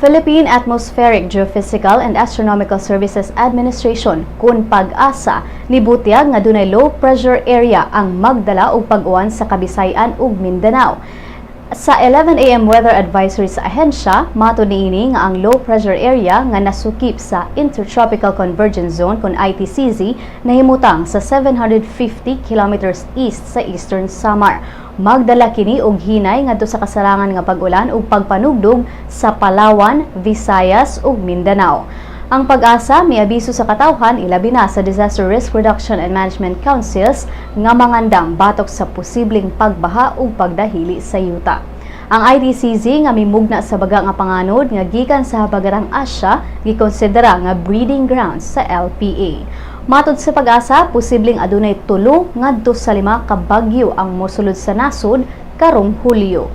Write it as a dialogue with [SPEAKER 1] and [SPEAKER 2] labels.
[SPEAKER 1] Philippine Atmospheric, Geophysical and Astronomical Services Administration kun PAGASA nibutyag nga dunay low pressure area ang magdala og pag-uwan sa Kabisayan ug Mindanao. Sa 11 a.m. weather advisory sa ahensya, matud niini nga ang low pressure area nga nasukip sa Intertropical Convergence Zone kon ITCZ nahimutang sa 750 kilometers east sa Eastern Samar. Magdala kini og hinay ngadto sa kasarangan nga pag-ulan ug pagpanugdog sa Palawan, Visayas ug Mindanao. Ang PAGASA miabiso sa katawhan, ilabi na sa Disaster Risk Reduction and Management Councils, nga mangandam batok sa posibleng pagbaha ug pagdahili sa yuta. Ang ITCZ nga mimugna sa baga nga panganod nga gikan sa Habagatang Asya gikonsidera nga breeding grounds sa LPA. Matod sa PAGASA, posibleng adunay 3 ngadto sa 5 ka bagyo ang mosulod sa nasod karong Hulyo.